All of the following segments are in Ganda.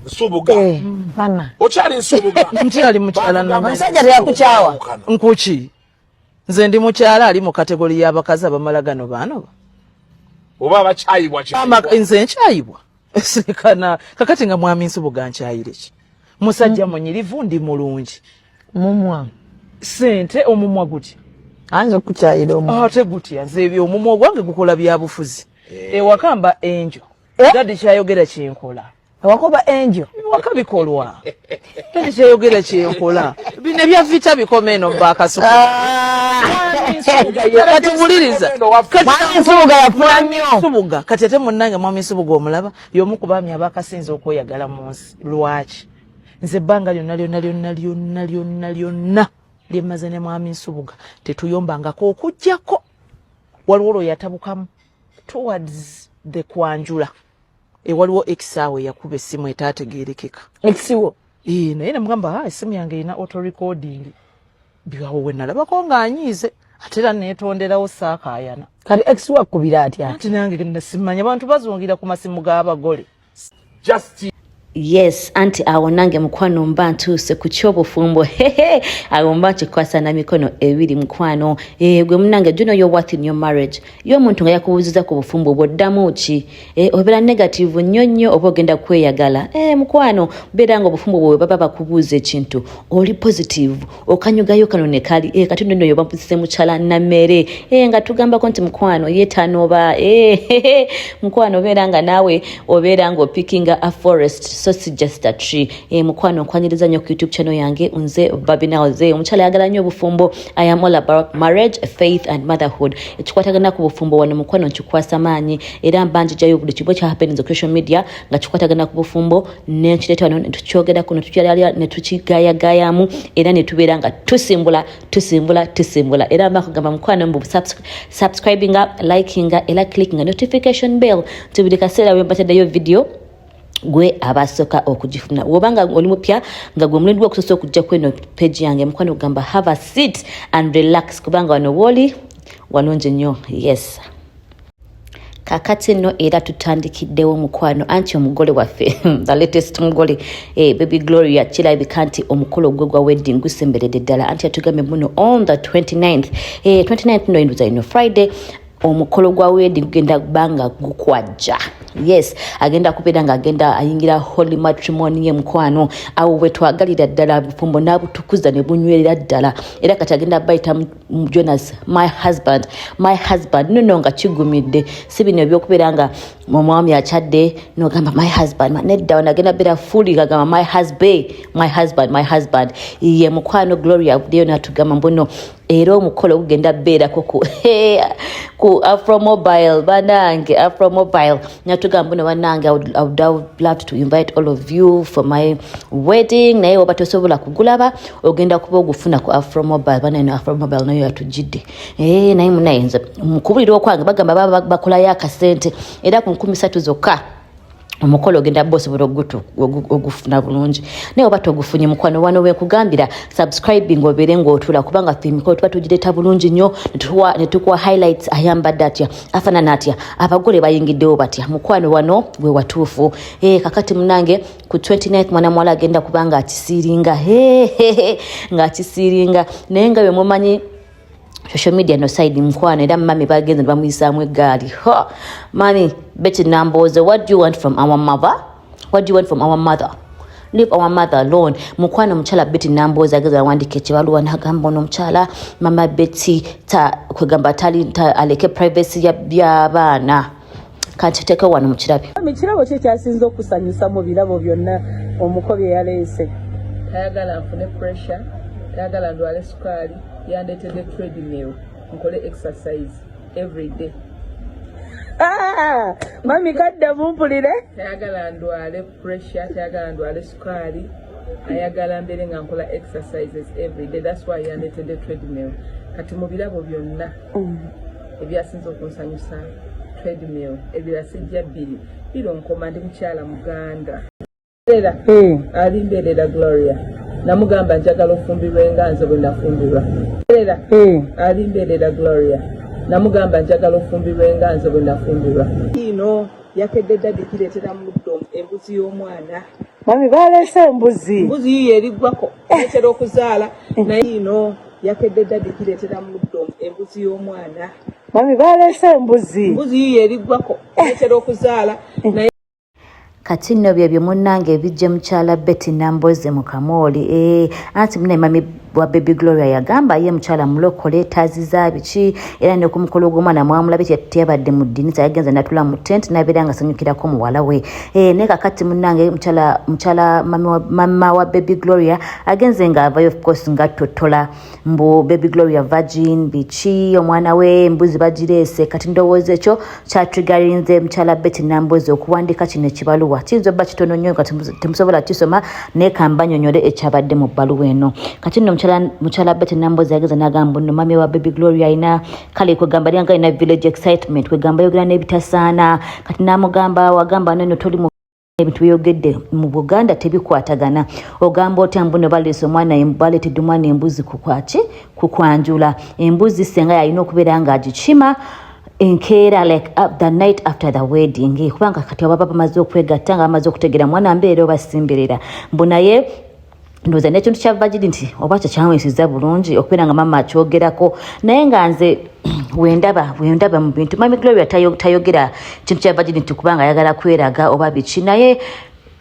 Nsubuga. Eh, bana. Okyali Nsubuga? Nkyali mukyala. Omusajja teyakukyawa? Nkuki, nze ndi mukyala ali mu category y'abakazi abamala gano baanoba. Oba abakyayibwa? Nze nkyayibwa sirikana. Kakati nga mwami Nsubuga nkyayire ki? Musajja munyirivu, ndi mulungi. Mumwa. Sente, omumwa gutya? Ayinza okukyayira omumwa. Ate gutya? Nze ebyo, omumwa ogwange gukola byabufuzi. Ewaka mba enjo. Daddy kyayogera kyenkola. Ewakoba enjo? Waka bikolwa. Daddy kyayogera kyenkola. Bino ebya vita bikoma eno bakasuku. Kati wuliriza. Mwami Nsubuga yafuna nnyo. Nsubuga kati ate munnange mwami Nsubuga omulaba y'omu ku baami abakasinza okweyagala mu nsi. Lwaki? Nze ebbanga lyonna lyonna lyonna lyonna lyonna lyonna lyemmaze ne mwami Nsubuga tetuyombangako, okugjako waliwo olwo yatabukamu towards the kwanjula. Ewaliwo ekisaawe yakuba essimu etaategeerekeka. Ekisiwo? Ee, naye namugamba, "Ah, essimu yange erina auto recording." Byawo we nalabako ng'anyiize, ate era neetonderawo, saakaayana. Kati ex wakubira atya? Anti nange simanya, abantu bazungira ku masimu g'abagole. Just Yes, anti awo nange mukwano mba ntuuse ku kyobufumbo. Hehe, awo mba nkikwasa na mikono ebiri, mukwano. Gwe munange, do you know your worth in your marriage? Ye omuntu nga yakubuuziza ku bufumbo bwoddamu ki? Obeera negative nnyo nnyo oba ogenda kweyagala? Mukwano, beera nga obufumbo bwe baba bakubuuza ekintu oli positive, okanyugayo kano ne kali. Kati nno yo bapuzise mukyala Nammere, nga tugambako nti mukwano ye tanoba. Mukwano, obeera nga naawe obeera nga opickinga a forest, so si just a tree. Mukwano, nkwaniriza nnyo ku YouTube channel yange. Nze Babinals, omukyala ayagala nnyo obufumbo. I am all about marriage, faith and motherhood. Ekikwatagana ku bufumbo wano, mukwano, nkikwasa maanyi era mba njijayo buli kimu ekyahappens ku social media nga kikwatagana ku bufumbo, nenkireeta wano netukyogerako, netukyalya, netukigayagayamu era netubeera nga tusimbula, tusimbula, tusimbula. Era mba kugamba, mukwano, mbu subscribinga, likinga era clickinga notification bell nti buli kaseera wembataddeyo video gwe abasooka okugifuna. Wobanga oli mupya nga gwe mulundi gwokusosa okujja kweno page yange, mukwano, kugamba have a seat and relax, kubanga wano wooli walungi nnyo. Yes, kakati nno era tutandikiddewo, mukwano, anti omugole waffe, the latest mugole, baby Gloria, kirabika nti omukolo gwe gwa wedding gusemberedde ddala. Anti yatugambye muno on the 29th, 29th no enduza ino Friday, omukolo gwa wedding gugenda banga gukwajja. Yes, agenda kubeera nga agenda ayingira holy matrimony ye, mukwano. Awo wetwagalira ddala bufumbo n'abutukuza ne bunywerera ddala. Era kati agenda bayita Jonas my husband, my husband. Nono nga kigumidde, si bino ebyokubeera nga omwami akyadde nogamba my husband. Nedda, wano agenda beera fully gagamba my husband, my husband, my husband. Ye mukwano Gloria avuddeyo natugamba mbuno era omukolo gugenda beerako ku Afromobile. Banange, Afromobile natugamba mbuno, banange, I would love to invite all of you for my wedding, naye oba tosobola kugulaba ogenda kuba ogufuna ku Afromobile. Banange, Afromobile nayo yatujidde. Naye munaye nze mukubulira okwange bagamba baba bakolayo akasente, era ku 3000 zokka omukolo ogenda ba osobola ogufuna bulungi. Naye oba togufunye, mukwano, wano wekugambira subscribing, obeere ng'otuula, kubanga ffe emikolo tuba tugireeta bulungi nnyo, ne tukuwa highlights, ayambadde atya, afaanana atya, abagole bayingiddewo batya. Mukwano, wano we watuufu. Kakati munange, ku 29th mwana muwala agenda kubanga akisiiringa, ng'akisiiringa. Naye nga bwe mumanyi social media no side, mukwano, era mami bagenze ne bamuyisaamu eggaali. Ha, mami Betty Nambooze, what do you want from our mother? What do you want from our mother? Leave our mother alone. Mukwano, omukyala Betty Nambooze ageza awandika ekibaluwa n'agamba ono omukyala mama Betty ta kwegamba tali ta, aleke privacy y'abaana. Kanti teeke wano mukirabe. Mami, kirabo ki ekyasinze okusanyusa mu birabo byonna omuko bye yaleese? Tayagala nfune pressure, tayagala ndwale sukaali. Yandeetedde treadmill nkole exercise every day. Ah, mami, kaddamu mpulire. Tayagala ndwale pressure, tayagala ndwale sukaali, ayagala mbeere nga nkola exercises every day. That's why yandeetedde treadmill. Kati mu birabo byonna ebyasinze okunsanyusa treadmill, ebirala sijja bbiri biro nkoma. Ndi mukyala muganda era alimbeerera. Gloria namugamba njagala ofumbirwe nga nze bwe nafumbirwa era alimbeerera. Gloria namugamba njagala ofumbirwe nga nze bwe nafumbirwa ino. Yakedde daddy gireetera muddo embuzi y'omwana. Mami baleese embuzi. Embuzi yiyo eriggwako ereetera okuzaala naye ino yakedde daddy gireetera muddo embuzi y'omwana. Mami baleese embuzi. Embuzi yiyo eriggwako ereetera okuzaala naye. Kati nno byebyo munnange ebijje mukyala Betty Nambooze mu kamooli. Eh, anti mune mami wa Baby Gloria yagamba ye mukyala mulokole taziza biki, era ne ku mukolo gw'omwana mwamulabye teyabadde mu ddinisa, yagenze natula mu tent nabeera nga asanyukirako muwala we. Eh, naye kakati munnange mukyala mukyala mama wa Baby Gloria agenze ng'avayo of course nga tottola mbu Baby Gloria virgin biki, omwana we embuzi bagireese. Kati ndowooza ekyo kyatrigarinze mukyala Betty Nambooze okuwandika kino ekibaluwa. Kiyinza obba kitono nnyo nga temusobola kisoma, naye kambanyonyole ekyabadde mu bbaluwa eno. Kati nno mukyala Betty Nambooze yageza n'agamba nno mami wa Baby Gloria alina kale kwegamba lyanga alina village excitement, kwegamba yogera n'ebitasaana. Kati n'amugamba wagamba nno toli mu ebintu byeyogedde mu Buganda tebikwatagana, ogamba otya mbuno baleese omwana, baleetedde omwana embuzi kukwaki kukwanjula embuzi, senga yalina okubeera ng'agikima enkeera like the night after the wedding, kubanga kati ababa bamaze okwegatta nga bamaze okutegeera mwana mbeera oba simberera mbu. Naye ndowooza n'ekintu kya virginity oba kyekyanwesiza bulungi okubeera nga mama akyogerako, naye nga nze wendaba mu bintu mami Gloria tayogera kintu kya virginity kubanga ayagala kweraga oba biki, naye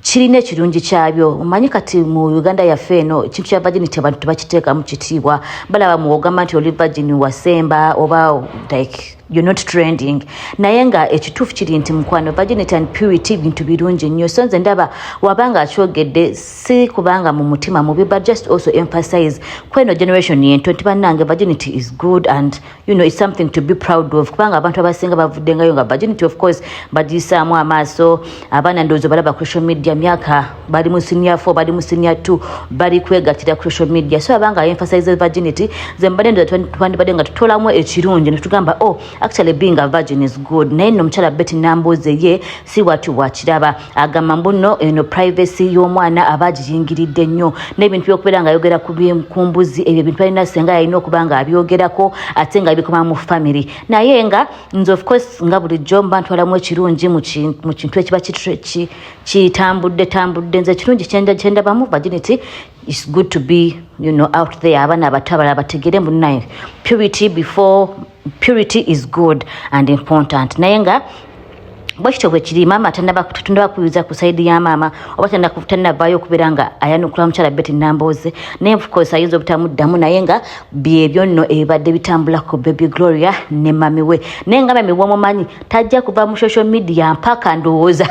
kirina ekirungi kyabyo. Omanyi kati mu Uganda yaffe eno ekintu kya virginity abantu tebakiteekamu kitiibwa, balaba mu ogamba nti oli virgin wasemba oba like you're not trending, naye nga ekituufu kiri nti mukwano virginity and purity bintu birungi nnyo. So nze ndaba wabanga akyogedde si kubanga mu mutima mubi, but just also emphasize kweno generation yento nti bannange virginity is good and it's something to be proud of, kubanga abantu abasinga bavuddengayo nga virginity of course bagiyisaamu amaaso. Abaana ndowooza balaba ku social media, myaka bali mu senior 4, bali mu senior 2, bali kwegattira ku social media. So abanga emphasize virginity, nze mbadde ndowooza twandibadde nga tutolamu ekirungi netugamba, oh, actually being a virgin is good. Naye nno omukyala Betty Nambooze ye si bwatyo bwakiraba, agamba mbu nno eno privacy y'omwana aba agiyingiridde nnyo n'ebintu by'okubeera nga ayogera ku mbuzi, ebyo ebintu alina senga yalina okuba nga abyogerako ate nga bikoma mu family. Naye nga nze of course nga bulijjo mba ntwalamu ekirungi mu kintu ekiba kitambudde tambudde, nze ekirungi kyendabamu virginity is good to be out there, abaana abato abalala bategere mbu naye purity before purity is good and important. Naye nga bwekityo bwe kiri, maama tannaba kuyiza ku side ya maama oba tannavaayo okubeera nga ayanukula mukyala Betty Nambooze, naye of course ayinza obutamuddamu. Naye nga byebyo nno ebibadde bitambula ku Baby Gloria ne mami we. Naye nga mami womumanyi tajja kuva mu social media mpaka ndowooza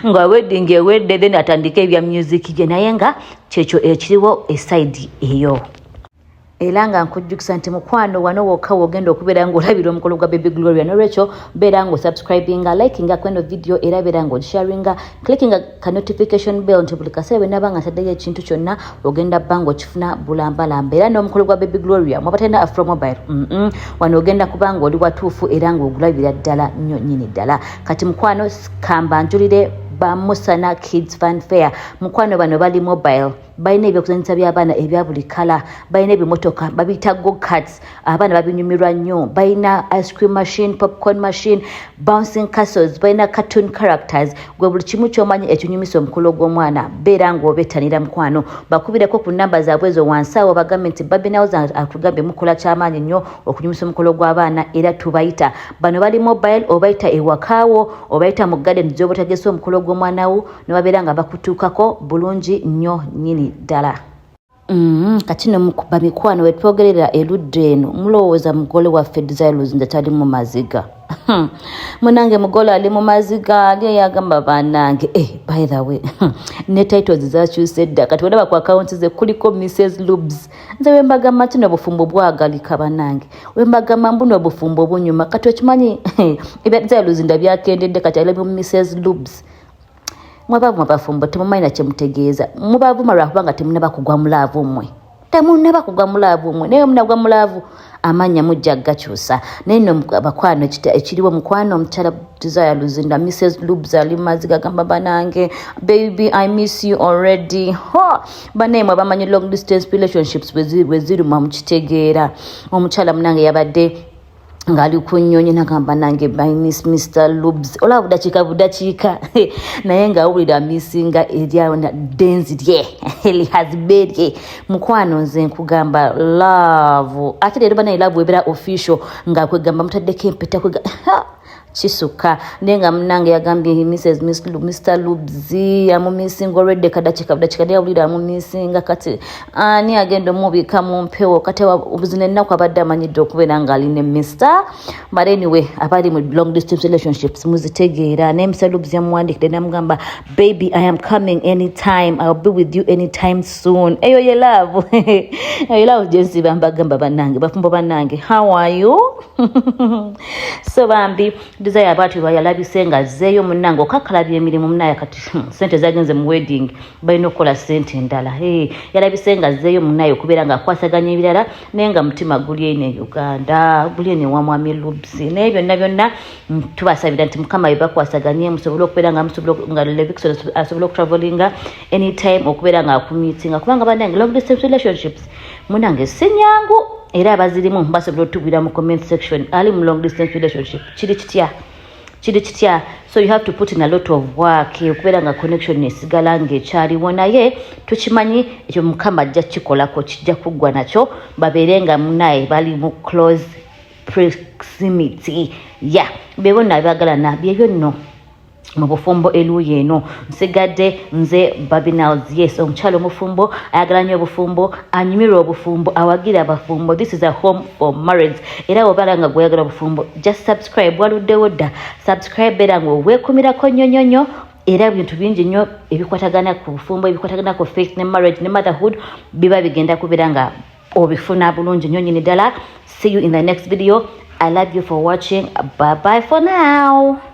nga wedding ewedde, then atandike ebya music gye. Naye nga kyekyo ekiriwo e side eyo. Era nga nkujjukisa nti mukwano wano wokka wogenda okubeera ng'olabira omukolo gwa Baby Gloria. Nolwekyo beera ng'osubscribinga, likinga kweno video, era beera ng'ogisharinga, clickinga ka notification bell nti buli kaseera bwe naba nga ntaddeyo ekintu kyonna ogenda bba ng'okifuna bulambalamba. Era n'omukolo gwa Baby Gloria mwabatalina Afro Mobile, wano ogenda kuba ng'oli watuufu era ng'ogulabira ddala nnyo nnyini ddala. Kati mukwano kamba njulire Bamusana Kids Fun Fair. Mukwano bano bali mobile, balina ebyokuzanyisa by'abaana ebya buli kala, balina ebimotoka babiyita go carts, abaana babinyumirwa nnyo, balina ice cream machine, popcorn machine, bouncing castles, balina cartoon characters, gwe buli kimu kyomanyi ekinyumisa omukolo gw'omwana beera ng'obettanira. Mukwano bakubireko ku namba zaabwe ezo wansi awo, bagambe nti Babinaws atugambye mukola kyamaanyi nnyo okunyumisa omukolo gw'abaana, era tubayita. Bano bali mobile, obayita ewakaawo, obayita mu garden gy'oba otegese omukolo gw'omwana wo, ne babeera nga bakutuukako bulungi nnyo nnyini ddala. Kati no bamikwano wetwogerera erudda eno, mulowooza mugole waffe Desire Luzinda tali mu maziga? Munange mugole ali mu maziga, ali eyagamba bannange. By the way, ne titles zakyuse dda, kati olaba ku akawunti ze kuliko Mrs Lubs. Nze wembagamba nti nobufumbo bwagalika, bannange wembagamba mbu nobufumbo bunyuma. Kati okimanyi ebya Desire Luzinda byakendedde, kati ali mu Mrs Lubs. Mwabavuma bafumbo temumanyi nakyemutegeeza, mubavuma lwakubanga temunaba kugwa mu love mmwe, temunaba kugwa mu love mmwe, naye munagwa mu love amannya mujja gakyusa. Naye nno bakwano ekiriwo mukwano, omukyala Desire Luzinda, Mrs Lubs, ali maziga, gamba banange baby I miss you already. Ho banaye mwe abamanyi long distance relationships bwe ziruma mukitegeera. Omukyala munange yabadde Ng'ali ku nnyonyi nagamba, "Nange I miss Mr Lubs." Olaba budakiika budakiika, naye ng'awulira amissinga eryawo ddenzi lye lihazibe lye. Mukwano, nze nkugamba love. Ate leero banaye love ebeera official, nga kwegamba mutaddeko empeta, kwega kisukka. Naye nga munange yagambye Mrs Mr Lubs amumissinga olwedde, kadakiika budakiika, naye awulira amumissinga. Kati ani agenda omubika mu mpewo? Kati obuzina ennaku abadde amanyidde okubeera ng'ali ne Mr. But anyway, abali mu long distance relationships muzitegeera. Naye Mr Lubs yamuwandikidde namugamba, "Baby, I am coming anytime. I will be with you anytime soon." Eyo ye love, eyo love gyensiba mbagamba. Bannange bafumbo, bannange, how are you? So bambi Desire bwatyo yalabise nga azzeeyo. Munnange okakkalabya emirimu munaye. Kati sente zagenze mu wedding, balina okukola sente endala. Yalabise nga azzeeyo munaye okubeera nga akwasaganya ebirala, naye nga mutima guli eno e Uganda, guli eno ewa mwami Lubs. Naye byonna byonna tubasabira nti Mukama bye bakwasaganye, musobole okubeera nga musobola nga Levixone asobola okutravelinga anytime okubeera nga akumeetinga, kubanga bannange long distance relationships munange si nyangu. Era abazirimu basobola otubwira mu comment section, ali mu long distance relationship, kiri kitya, kiri kitya? So you have to put in a lot of work okubeera nga connection esigala ng'ekyaliwo. Naye tukimanyi ekyo Mukama ajja kikolako, kijja kuggwa nakyo, babeere nga munaye bali mu close proximity ya bebo nabyagalana. Byebyo nno mu bufumbo eluuyi eno. Nsigadde nze Babinals, yes, omukyalo omufumbo, ayagala nnyo obufumbo, anyumirwa obufumbo, awagira abafumbo. This is a home for marriage. Era bwobala nga gweyagala obufumbo, just subscribe. Waluddewo dda, subscribe era nga oweekumirako nnyo nnyo nnyo. Era ebintu bingi nnyo ebikwatagana ku bufumbo, ebikwatagana ku faith ne marriage ne motherhood biba bigenda kubeera nga obifuna bulungi nnyo nyini ddala. See you in the next video. I love you for watching. Bye bye for now.